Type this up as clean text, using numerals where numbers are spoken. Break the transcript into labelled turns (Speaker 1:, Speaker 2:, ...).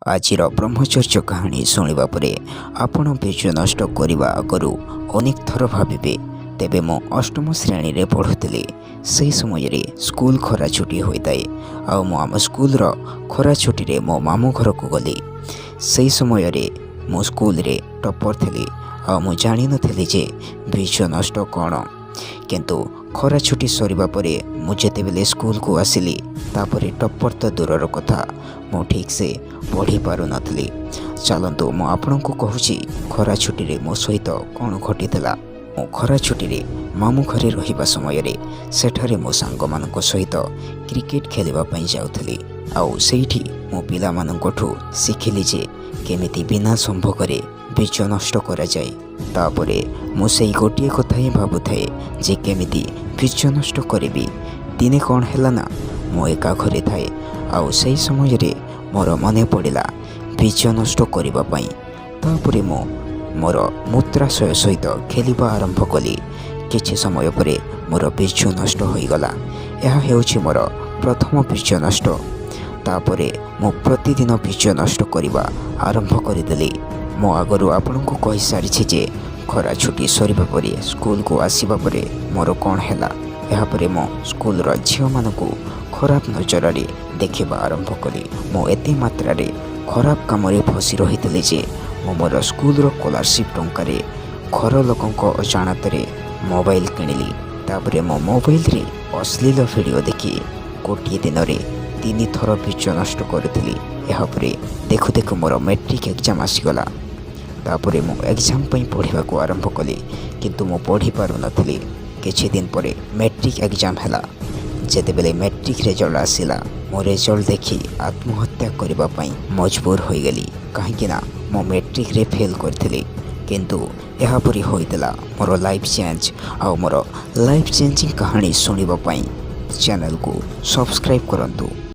Speaker 1: ଆଜିର ବ୍ରହ୍ମଚର୍ଯ୍ୟ କାହାଣୀ ଶୁଣିବା ପରେ ଆପଣ ବୀର୍ଯ୍ୟ ନଷ୍ଟ କରିବା ଆଗରୁ ଅନେକ ଥର ଭାବିବେ। ତେବେ ମୁଁ ଅଷ୍ଟମ ଶ୍ରେଣୀରେ ପଢ଼ୁଥିଲି। ସେହି ସମୟରେ ସ୍କୁଲ ଖରା ଛୁଟି ହୋଇଥାଏ ଆଉ ମୁଁ ଆମ ସ୍କୁଲର ଖରା ଛୁଟିରେ ମୋ ମାମୁଁ ଘରକୁ ଗଲି। ସେହି ସମୟରେ ମୁଁ ସ୍କୁଲରେ ଟପ୍ପର ଥିଲି ଆଉ ମୁଁ ଜାଣିନଥିଲି ଯେ ବୀର୍ଯ୍ୟ ନଷ୍ଟ କ'ଣ। କିନ୍ତୁ ଖରା ଛୁଟି ସରିବା ପରେ ମୁଁ ଯେତେବେଳେ ସ୍କୁଲକୁ ଆସିଲି, ତାପରେ ଟପ୍ପର ତ ଦୂରର କଥା, ମୁଁ ଠିକ୍ସେ ପଢ଼ି ପାରୁନଥିଲି। ଚାଲନ୍ତୁ, ମୁଁ ଆପଣଙ୍କୁ କହୁଛି ଖରା ଛୁଟିରେ ମୋ ସହିତ କ'ଣ ଘଟିଥିଲା। ମୁଁ ଖରା ଛୁଟିରେ ମାମୁଁ ଘରେ ରହିବା ସମୟରେ ସେଠାରେ ମୋ ସାଙ୍ଗମାନଙ୍କ ସହିତ କ୍ରିକେଟ ଖେଳିବା ପାଇଁ ଯାଉଥିଲି ଆଉ ସେଇଠି ମୁଁ ପିଲାମାନଙ୍କଠୁ ଶିଖିଲି ଯେ କେମିତି ବିନା ସମ୍ଭୋଗରେ ବୀର୍ଯ୍ୟ ନଷ୍ଟ କରାଯାଏ। ତାପରେ ମୁଁ ସେଇ ଗୋଟିଏ କଥା ହିଁ ଭାବୁଥାଏ ଯେ କେମିତି ବୀର୍ଯ୍ୟ ନଷ୍ଟ କରିବି। ଦିନେ କ'ଣ ହେଲା ନା, ମୁଁ ଏକା ଘରେ ଥାଏ ଆଉ ସେହି ସମୟରେ ମୋର ମନେ ପଡ଼ିଲା ବୀର୍ଯ୍ୟ ନଷ୍ଟ କରିବା ପାଇଁ। ତାପରେ ମୁଁ ମୋର ମୂତ୍ରାଶୟ ସହିତ ଖେଳିବା ଆରମ୍ଭ କଲି। କିଛି ସମୟ ପରେ ମୋର ବୀର୍ଯ୍ୟ ନଷ୍ଟ ହୋଇଗଲା। ଏହା ହେଉଛି ମୋର ପ୍ରଥମ ବୀର୍ଯ୍ୟ ନଷ୍ଟ। ତାପରେ ମୁଁ ପ୍ରତିଦିନ ବୀର୍ଯ୍ୟ ନଷ୍ଟ କରିବା ଆରମ୍ଭ କରିଦେଲି। ମୁଁ ଆଗରୁ ଆପଣଙ୍କୁ କହିସାରିଛି ଯେ ଖରା ଛୁଟି ସରିବା ପରେ ସ୍କୁଲକୁ ଆସିବା ପରେ ମୋର କ'ଣ ହେଲା। ଏହାପରେ ମୁଁ ସ୍କୁଲର ଝିଅମାନଙ୍କୁ ଖରାପ ନଜରରେ ଦେଖିବା ଆରମ୍ଭ କଲି। ମୁଁ ଏତେ ମାତ୍ରାରେ ଖରାପ କାମରେ ଫସି ରହିଥିଲି ଯେ ମୁଁ ମୋର ସ୍କୁଲର ସ୍କଲାରସିପ୍ ଟଙ୍କାରେ ଘର ଲୋକଙ୍କ ଅଜାଣତରେ ମୋବାଇଲ କିଣିଲି। ତାପରେ ମୋ ମୋବାଇଲରେ ଅଶ୍ଳୀଳ ଭିଡ଼ିଓ ଦେଖି ଗୋଟିଏ ଦିନରେ ତିନି ଥର ବୀର୍ଯ୍ୟ ନଷ୍ଟ କରୁଥିଲି। ଏହାପରେ ଦେଖୁ ଦେଖୁ ମୋର ମେଟ୍ରିକ୍ ଏକ୍ଜାମ୍ ଆସିଗଲା। ତାପରେ ମୁଁ ଏକ୍ଜାମ୍ ପାଇଁ ପଢ଼ିବାକୁ ଆରମ୍ଭ କଲି, କିନ୍ତୁ ମୁଁ ପଢ଼ି ପାରୁନଥିଲି। କିଛି ଦିନ ପରେ ମେଟ୍ରିକ୍ ଏକ୍ଜାମ୍ ହେଲା। ଯେତେବେଳେ ମେଟ୍ରିକ୍ ରେଜଲ୍ଟ ଆସିଲା, ମୁଁ ରେଜଲ୍ଟ ଦେଖି ଆତ୍ମହତ୍ୟା କରିବା ପାଇଁ ମଜବୁର ହୋଇଗଲି, କାହିଁକିନା ମୁଁ ମେଟ୍ରିକ୍ରେ ଫେଲ୍ କରିଥିଲି। କିନ୍ତୁ ଏହାପରି ହୋଇଥିଲା ମୋର ଲାଇଫ୍ ଚେଞ୍ଜ। ଆଉ ମୋର ଲାଇଫ୍ ଚେଞ୍ଜିଂ କାହାଣୀ ଶୁଣିବା ପାଇଁ ଚ୍ୟାନେଲକୁ ସବସ୍କ୍ରାଇବ୍ କରନ୍ତୁ।